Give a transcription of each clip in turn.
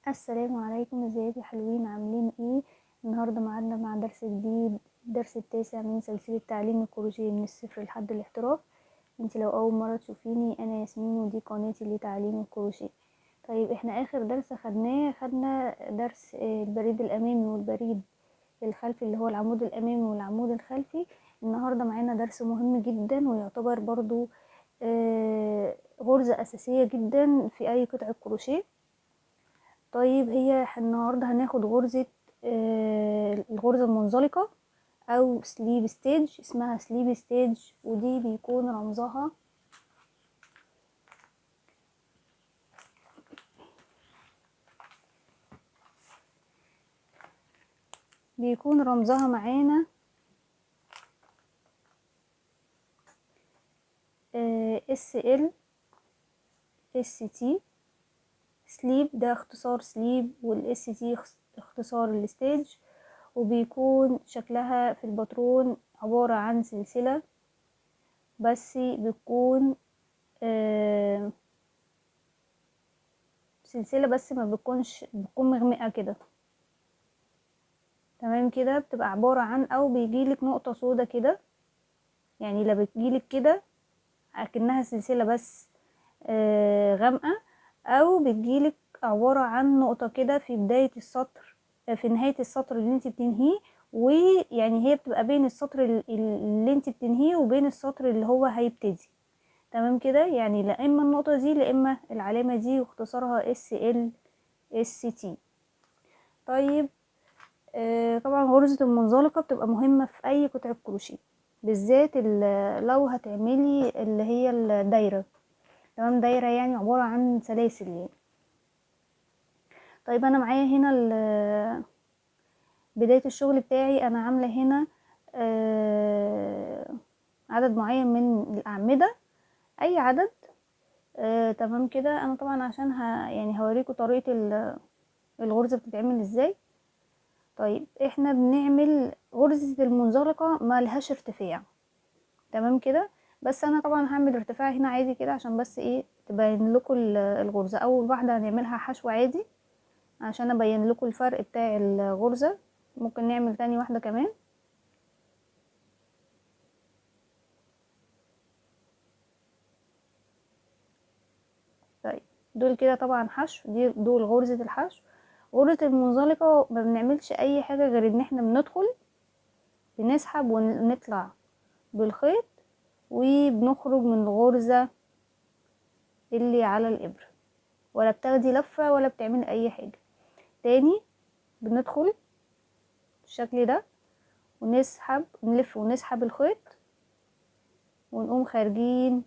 السلام عليكم، ازيكم يا حلوين؟ عاملين ايه؟ النهارده معادنا مع درس جديد، الدرس التاسع من سلسلة تعليم الكروشيه من الصفر لحد الاحتراف. انت لو اول مرة تشوفيني، انا ياسمين ودي قناتي لتعليم الكروشيه. طيب احنا اخر درس خدناه، خدنا درس البريد الامامي والبريد الخلفي اللي هو العمود الامامي والعمود الخلفي. النهارده معانا درس مهم جدا ويعتبر برضو غرزه اساسية جدا في اي قطعه كروشيه. طيب هي النهارده هناخد غرزه الغرزه المنزلقه او slip stitch، اسمها slip stitch، ودي بيكون رمزها معانا S L S T slip، ده اختصار slip، وال S T اختصار ال stitch. وبيكون شكلها في الباترون عبارة عن سلسلة، بس بتكون سلسلة بس ما بتكونش، بتكون مغمقة كده، تمام كده. بتبقى عبارة عن، او بيجيلك نقطة سودا كده، يعني لا بتجيلك كده اكنها سلسلة بس غامقة، او بتجيلك عبارة عن نقطة كده في بداية السطر، في نهاية السطر اللي انت بتنهيه، ويعني هي بتبقى بين السطر اللي انت بتنهيه وبين السطر اللي هو هيبتدي، تمام كده. يعني لا اما النقطة دي لا اما العلامة دي، واختصارها S L S T. طيب طبعا غرزة المنزلقة بتبقى مهمة في اي قطعة كروشيه، بالذات لو هتعملي اللي هي الدايرة، تمام. دايرة يعني عبارة عن سلاسل يعني. طيب انا معايا هنا بداية الشغل بتاعي، انا عاملة هنا عدد معين من الاعمدة، اي عدد، تمام كده. انا طبعا عشان يعني هوريكم طريقة الغرزة بتتعمل ازاي. طيب احنا بنعمل غرزة المنزلقة ما لهاش ارتفاع، تمام كده، بس انا طبعا هعمل ارتفاع هنا عادي كده عشان بس ايه تبين لكم الغرزة. اول واحدة هنعملها حشو عادي عشان ابين لكم الفرق بتاع الغرزة. ممكن نعمل تاني واحدة كمان. طيب دول كده طبعا حشو، دي دول غرزة الحشو. غرزة المنزلقة ما بنعملش اي حاجة غير ان احنا بندخل بنسحب ونطلع بالخيط، وبنخرج من الغرزة اللي على الإبرة، ولا بتاخدي لفة ولا بتعملي أي حاجة. تاني بندخل بالشكل ده ونسحب، نلف ونسحب الخيط، ونقوم خارجين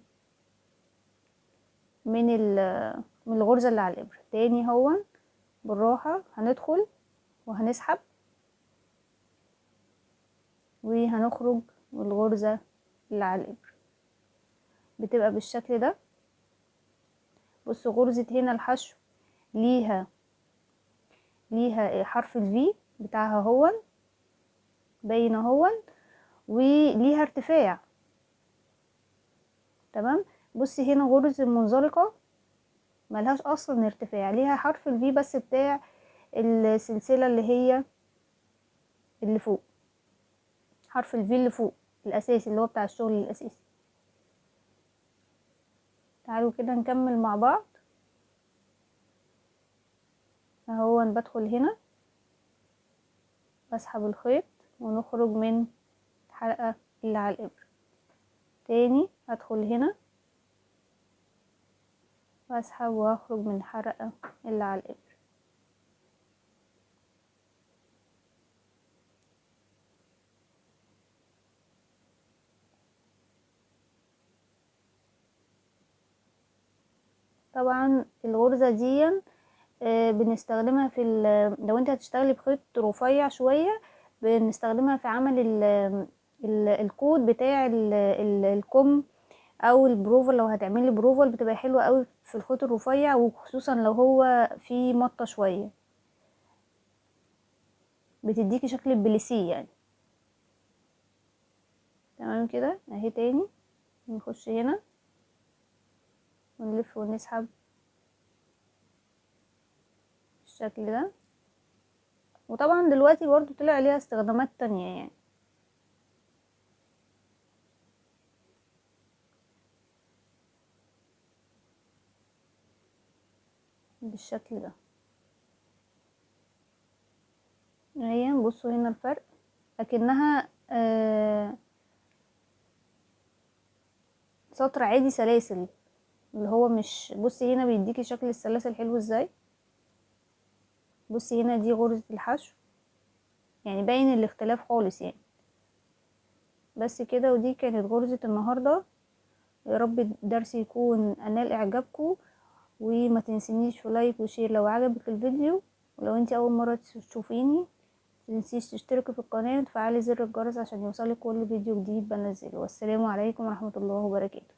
من الغرزة اللي على الإبرة. تاني هو بالراحة هندخل وهنسحب وهنخرج من الغرزة اللي على الإبرة، بتبقى بالشكل ده. بصوا غرزة هنا الحشو ليها حرف الفي بتاعها هو باين اهو، وليها ارتفاع، تمام. بصي هنا غرزة المنزلقة ملهاش اصلا ارتفاع، ليها حرف الفي بس بتاع السلسلة اللي هي اللي فوق، حرف الفي اللي فوق الاساسي اللي هو بتاع الشغل الاساسي. تعالوا كده نكمل مع بعض. اهو انا بدخل هنا بسحب الخيط ونخرج من الحلقة اللي على الإبرة. تاني هدخل هنا واسحب واخرج من الحلقة اللي على الإبرة. طبعا الغرزة دي بنستخدمها في لو انت هتشتغلي بخيط رفيع شوية بنستخدمها في عمل الكود بتاع الكم او البروفر. لو هتعملي بروفر بتبقى حلوة قوي في الخيط الرفيع، وخصوصا لو هو فيه مطة شوية، بتديكي شكل البليسيه يعني، تمام كده. اهي تاني نخش هنا ونلف ونسحب بالشكل ده. وطبعا دلوقتي برضو طلع ليها استخدامات تانية يعني. بالشكل ده اهي. بصوا هنا الفرق، لكنها سطر عادي سلاسل، اللي هو مش، بصي هنا بيديكي شكل السلاسل حلو ازاي. بصي هنا دي غرزة الحشو، يعني باين الاختلاف خالص يعني. بس كده، ودي كانت غرزة النهاردة. يا رب الدرس يكون نال اعجابكم، وما تنسينيش في like و share لو عجبك الفيديو، ولو انتي اول مرة تشوفيني متنسيش تشتركي في القناة وتفعلي زر الجرس عشان يوصلك كل فيديو جديد بنزله. والسلام عليكم ورحمة الله وبركاته.